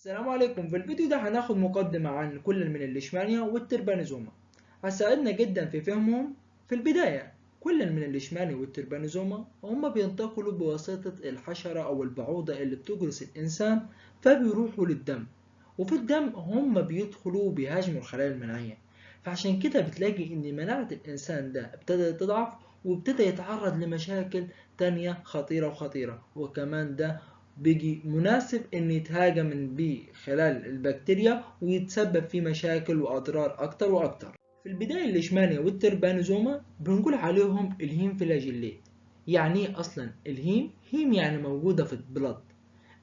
السلام عليكم. في الفيديو ده هناخد مقدمة عن كل من الليشمانيا وال Trypanosoma، هتساعدنا جدا في فهمهم. في البداية كل من الليشمانيا وال Trypanosoma هما بينتقلوا بواسطة الحشرة أو البعوضة اللي بتجرس الإنسان، فبيروحوا للدم، وفي الدم هما بيدخلوا وبيهاجموا الخلايا المناعية. فعشان كده بتلاقي إن مناعة الإنسان ده ابتدت تضعف وابتدى يتعرض لمشاكل تانية خطيرة وخطيرة، وكمان ده بيجي مناسب ان يتهاجم بيه خلال البكتيريا ويتسبب في مشاكل واضرار اكتر واكتر. في البداية الليشمانيا وال Trypanosoma بنقول عليهم ال hemoflagellate. يعني ايه اصلا ال hem؟ hem يعني موجودة في ال blood،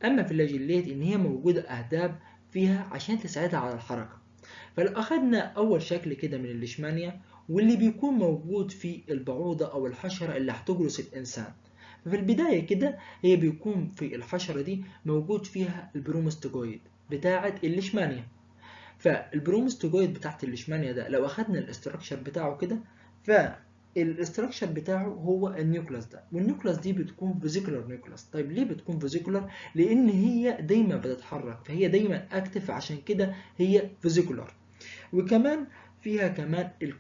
اما flagellate ان هي موجودة اهداب فيها عشان تساعدها على الحركة. فلو اخدنا اول شكل كده من الليشمانيا واللي بيكون موجود في البعوضة او الحشرة اللي هتجرس الانسان، ففي البداية كده هي بيكون في الحشرة دي موجود فيها ال promastigote بتاعة الليشمانيا. فال promastigote بتاعة الليشمانيا ده لو أخدنا ال structure بتاعه كده، فال structure بتاعه هو ال nucleus ده، وال nucleus دي بتكون vesicular nucleus. طيب ليه بتكون vesicular؟ لأن هي دايما بتتحرك، فهي دايما active، عشان كده هي vesicular. وكمان فيها كمان ال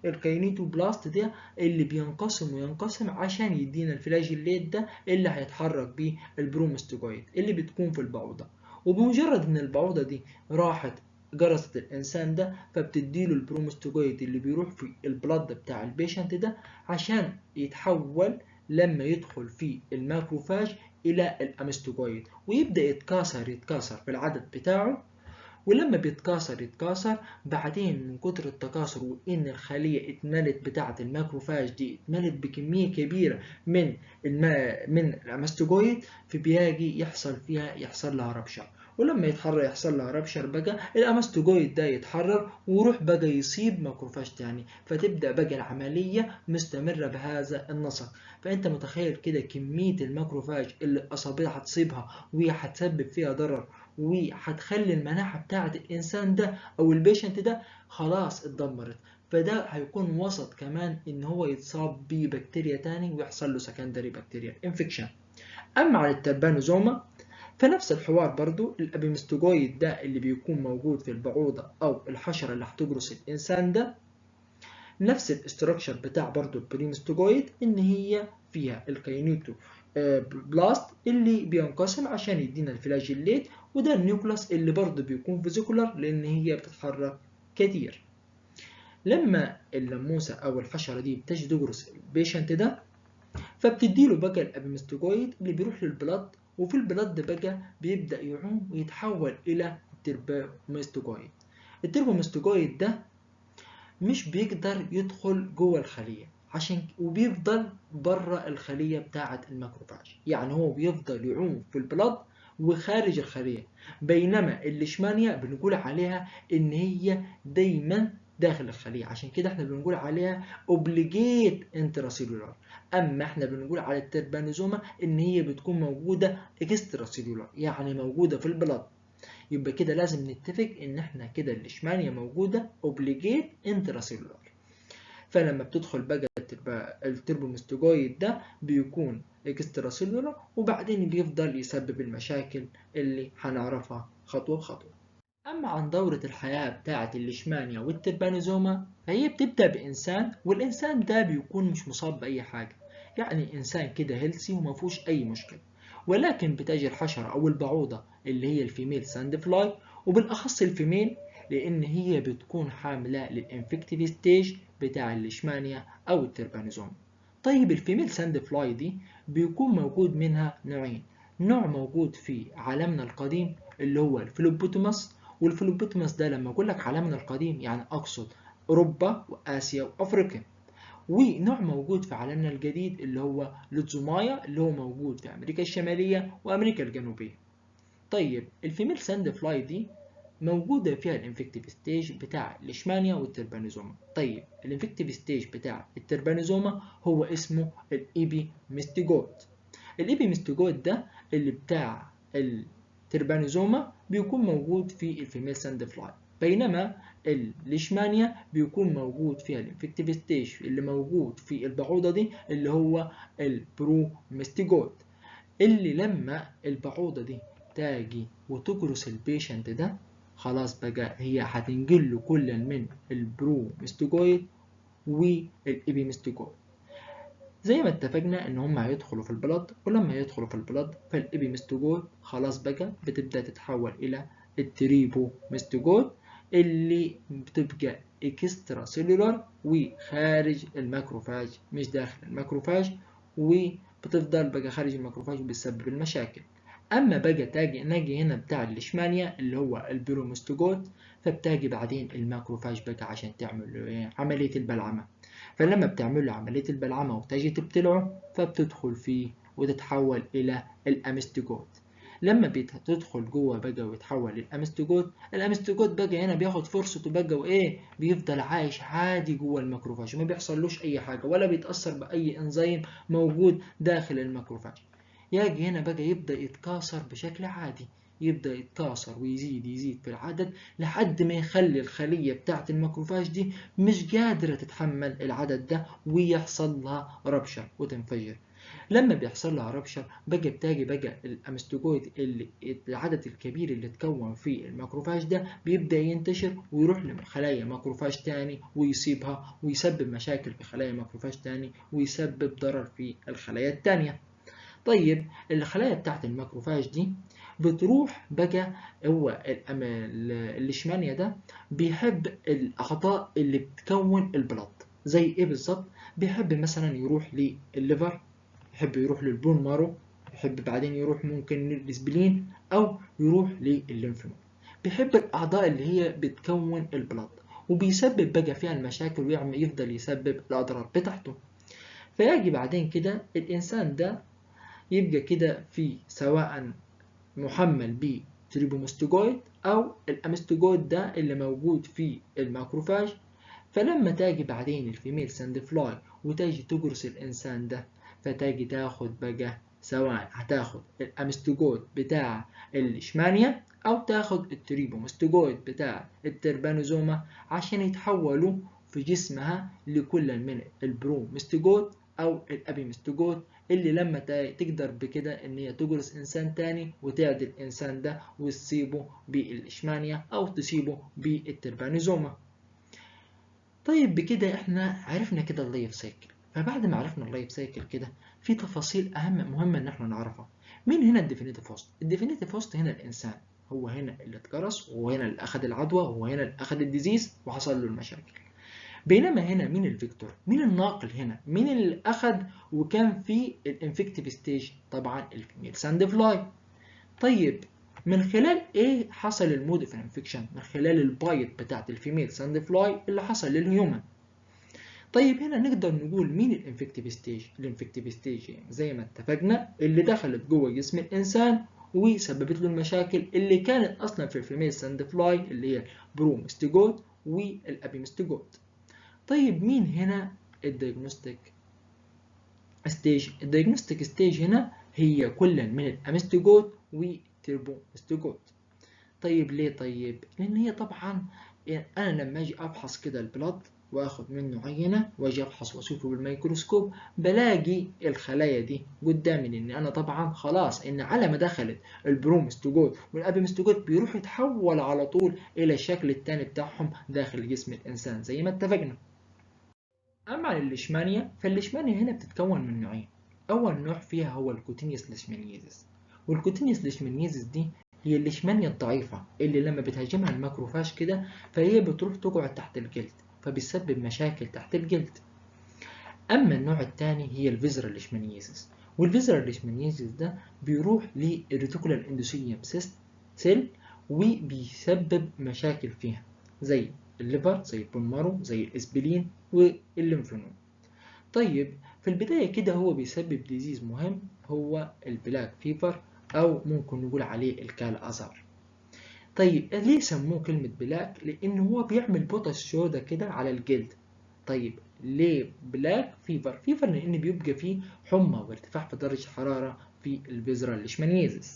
kinetoplast ده اللي بينقسم وينقسم عشان يدينا ال flagellate ده اللي هيتحرك بيه ال promastigote اللي بتكون في البعوضة. وبمجرد ان البعوضة دي راحت جرست الانسان ده، فبتديله ال promastigote اللي بيروح في ال blood بتاع ال patient ده عشان يتحول لما يدخل في ال macrophage الى ال amastigote، ويبدأ يتكاثر في العدد بتاعه. ولما بيتكاثر يتكاثر بعدين من كتر التكاثر وان الخلية اتملت بتاعه ال macrophage دي اتملت بكمية كبيرة من ال amastigote، فبيجي يحصل فيها يحصل لها rupture. ولما يتحرر يحصل لها rupture بقى ال amastigote ده يتحرر ويروح بقى يصيب macrophage تاني، فتبدا بقى العملية مستمرة بهذا النسق. فانت متخيل كده كمية ال macrophage اللي الاصابع هتصيبها وهتسبب فيها ضرر وهتخلي المناعة بتاعه الانسان ده او ال patient ده خلاص اتدمرت. فده هيكون وسط كمان ان هو يتصاب ببكتيريا تاني ويحصل له secondary bacterial infection. اما على ال Trypanosoma فنفس الحوار برضو، ال epimastigote ده اللي بيكون موجود في البعوضة أو الحشرة اللي هتجرس الإنسان ده، نفس ال structure بتاع برضو ال promastigote، إن هي فيها ال kinetoplast اللي بينقسم عشان يدينا ال flagellate، وده ال nucleus اللي برضو بيكون vesicular لأن هي بتتحرك كتير. لما اللموسة أو الحشرة دي بتجي تجرس ال patient ده، فبتديله بقى ال epimastigote اللي بيروح لل blood، وفي ال blood بقى بيبدأ يعوم ويتحول إلى trypomastigote. ال trypomastigote ده مش بيقدر يدخل جوه الخلية عشان وبيفضل بره الخلية بتاعة ال macrophage، يعني هو بيفضل يعوم في ال blood وخارج الخلية. بينما الليشمانيا بنقول عليها إن هي دايما داخل الخلية، عشان كده احنا بنقول عليها obligate intracellular. اما احنا بنقول على ال Trypanosoma ان هي بتكون موجودة extracellular، يعني موجودة في ال blood. يبقى كده لازم نتفق ان احنا كده الليشمانيا موجودة obligate intracellular. فلما بتدخل بقى ال trypomastigote ده بيكون extracellular، وبعدين بيفضل يسبب المشاكل اللي هنعرفها خطوة بخطوة. أما عن دورة الحياة بتاعة الليشمانيا وال Trypanosoma، فهي بتبدأ بإنسان، والإنسان ده بيكون مش مصاب بأي حاجة، يعني إنسان كده healthy وما فيهوش أي مشكلة. ولكن بتجي الحشرة أو البعوضة اللي هي ال female sand fly، وبالأخص ال female لأن هي بتكون حاملة لل infective stage بتاع الليشمانيا أو ال Trypanosoma. طيب ال female sand fly دي بيكون موجود منها نوعين، نوع موجود في عالمنا القديم اللي هو ال Phlebotomus. وال Phlebotomus ده لما اقول لك عالمنا القديم يعني اقصد اوروبا واسيا وافريقيا، ونوع موجود في عالمنا الجديد اللي هو Lutzomyia اللي هو موجود في امريكا الشمالية وامريكا الجنوبية. طيب ال female sand fly دي موجودة فيها ال infective stage بتاع الليشمانيا وال Trypanosoma. طيب ال infective stage بتاع ال Trypanosoma هو اسمه ال epimastigote. ال epimastigote ده اللي بتاع ال Trypanosoma بيكون موجود في ال female sand fly، بينما الليشمانيا بيكون موجود فيها ال infective stage اللي موجود في البعوضة دي اللي هو ال promastigote، اللي لما البعوضة دي تاجي وتجرس ال patient ده خلاص بقى هي هتنقل له كل من ال promastigote وال epimastigote. زي ما اتفقنا ان هم هيدخلوا في ال blood، ولما يدخلوا في ال blood فال epimastigote خلاص بقى بتبدا تتحول الى ال trypomastigote اللي بتبقى extracellular وخارج ال macrophage، مش داخل ال macrophage، وبتفضل بقى خارج ال macrophage وبتسبب المشاكل. اما بقى تاجي نجي هنا بتاع الليشمانيا اللي هو ال promastigote، فبتاجي بعدين ال macrophage بقى عشان تعمل عملية البلعمة. فلما بتعمل له عملية البلعمة وتجي تبتلعه فبتدخل فيه وتتحول الى ال amastigote. لما بتدخل جوه بقى ويتحول لل amastigote، ال amastigote بقى هنا بياخد فرصته بقى وايه، بيفضل عايش عادي جوه ال macrophage وما بيحصلوش اي حاجة ولا بيتاثر باي انزيم موجود داخل ال macrophage. يجي هنا بقى يبدا يتكاثر بشكل عادي، يبدا يتكاثر ويزيد يزيد في العدد لحد ما يخلي الخلية بتاعه ال macrophage دي مش قادرة تتحمل العدد ده ويحصل لها rupture وتنفجر. لما بيحصل لها rupture بقى بتاجي بقى ال amastigote اللي العدد الكبير اللي اتكون في ال macrophage ده بيبدا ينتشر ويروح لخلايا macrophage تاني ويصيبها ويسبب مشاكل في خلايا macrophage تاني ويسبب ضرر في الخلايا التانية. طيب الخلايا بتاعت ال macrophage دي بتروح بقى، هو الليشمانيا ده بيحب الاعضاء اللي بتكون ال blood. زي ايه بالظبط؟ بيحب مثلا يروح للل liver، يحب يروح لل bone marrow، يحب بعدين يروح ممكن لل spleen او يروح للل lymph node. بيحب الاعضاء اللي هي بتكون ال blood وبيسبب بقى فيها المشاكل ويعمل يفضل يسبب الاضرار بتاعته. فيجي بعدين كده الانسان ده يبقى كده في سواء محمل ب trypomastigote او ال amastigote ده اللي موجود في ال macrophage. فلما تاجي بعدين ال female sand fly وتاجي تجرس الانسان ده، فتاجي تاخد بقى سواء هتاخد ال amastigote بتاع الليشمانيا او تاخد ال trypomastigote بتاع ال trypanosoma عشان يتحولوا في جسمها لكل من ال promastigote او ال epimastigote، اللي لما تقدر بكده ان هي تجرس انسان تاني وتعدي الانسان ده وتصيبه بالاشمانيا او تصيبه بال trypanosoma. طيب بكده احنا عرفنا كده ال life cycle. فبعد ما عرفنا ال life cycle كده في تفاصيل اهم مهمة ان احنا نعرفها. مين هنا ال definitive host؟ ال definitive host هنا الانسان، هو هنا اللي اتجرس وهو هنا اللي اخذ العدوى وهو هنا اللي اخذ ال disease وحصل له المشاكل. بينما هنا مين ال vector؟ مين الناقل هنا؟ مين اللي اخذ وكان في ال infective stage؟ طبعا ال female sand fly. طيب من خلال ايه حصل ال mode of infection؟ من خلال ال bite بتاعت ال female sand fly اللي حصل لل human. طيب هنا نقدر نقول مين ال infective stage؟ ال infective stage يعني زي ما اتفقنا اللي دخلت جوه جسم الانسان وسببت له المشاكل اللي كانت اصلا في ال female sand fly اللي هي promastigote وال epimastigote. طيب مين هنا ال diagnostic stage؟ ال diagnostic stage هنا هي كل من ال amastigote وال trypomastigote. طيب ليه؟ طيب لان هي طبعا انا لما اجي افحص كده ال blood واخد منه عينه واجي افحص واشوفه بالميكروسكوب بلاقي الخلايا دي قدامي، لان انا طبعا خلاص ان على ما دخلت ال promastigote وال epimastigote بيروح يتحول على طول الى الشكل الثاني بتاعهم داخل جسم الانسان زي ما اتفقنا. اما عن الليشمانيا فالليشمانيا هنا بتتكون من نوعين. اول نوع فيها هو ال cutaneous leishmaniasis، وال cutaneous leishmaniasis دي هي الليشمانيا الضعيفة اللي لما بتهاجمها ال macrophage كده فهي بتروح تقعد تحت الجلد فبيسبب مشاكل تحت الجلد. اما النوع الثاني هي ال visceral leishmaniasis، وال visceral leishmaniasis ده بيروح لل reticular endothelium cell وبيسبب مشاكل فيها زي ال liver، زي ال bone marrow، زي ال spleen وال lymph node. طيب في البداية كده هو بيسبب disease مهم هو ال black fever او ممكن نقول عليه ال kala azar. طيب ليه سموه كلمة black؟ لأن هو بيعمل بقع سودا كده على الجلد. طيب ليه black fever؟ fever لأن بيبقى فيه حمى وارتفاع في درجة الحرارة في ال visceral leishmaniasis.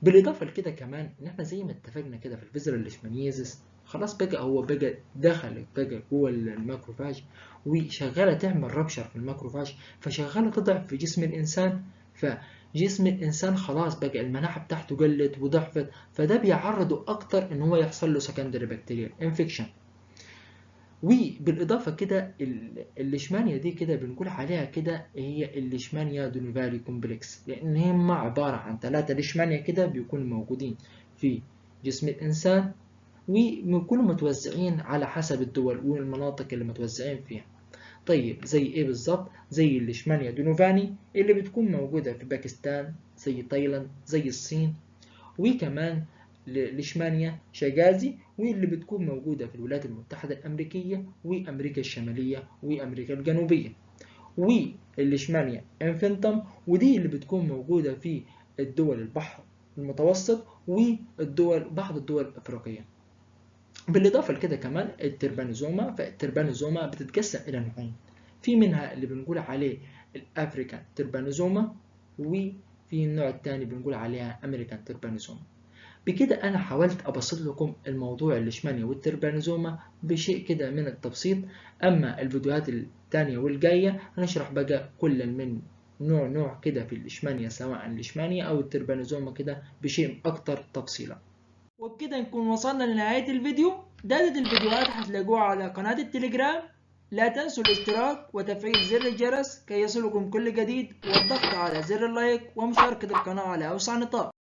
بالإضافة لكده كمان إن إحنا زي ما اتفقنا كده في ال visceral leishmaniasis خلاص بقى هو بقى دخلت بقى جوه ال macrophage وشغالة تعمل rupture في ال macrophage، فشغالة تضعف في جسم الإنسان. جسم الانسان خلاص بقى المناعة بتاعته قلت وضعفت، فده بيعرضه اكتر ان هو يحصل له secondary bacterial infection. وبالاضافة كده الليشمانيا دي كده بنقول عليها كده هي ال Leishmania donovani complex، لان هم عبارة عن 3 ليشمانيا كده بيكونوا موجودين في جسم الانسان، وبيكونوا متوزعين على حسب الدول والمناطق اللي متوزعين فيها. طيب زي ايه بالظبط؟ زي ال Leishmania donovani اللي بتكون موجودة في باكستان، زي تايلاند، زي الصين، وكمان Leishmania chagasi واللي بتكون موجودة في الولايات المتحدة الأمريكية وأمريكا الشمالية وأمريكا الجنوبية، وال Leishmania infantum ودي اللي بتكون موجودة في الدول البحر المتوسط والدول بعض الدول الأفريقية. بالإضافة لكده كمان ال Trypanosoma، فال Trypanosoma بتتقسم إلى نوعين، في منها اللي بنقول عليه ال African Trypanosoma، وفي النوع الثاني بنقول عليها American Trypanosoma. بكده أنا حاولت أبسط لكم الموضوع الليشمانيا وال Trypanosoma بشيء كده من التبسيط. أما الفيديوهات التانية والجاية هنشرح بقى كل من نوع نوع كده في الليشمانيا، سواء الليشمانيا أو ال Trypanosoma كده بشيء أكتر تفصيلا. وبكده نكون وصلنا لنهاية الفيديو. داتا الفيديوهات هتلاقوها على قناة التليجرام. لا تنسوا الاشتراك وتفعيل زر الجرس كي يصلكم كل جديد، والضغط على زر ال like ومشاركة القناة على أوسع نطاق.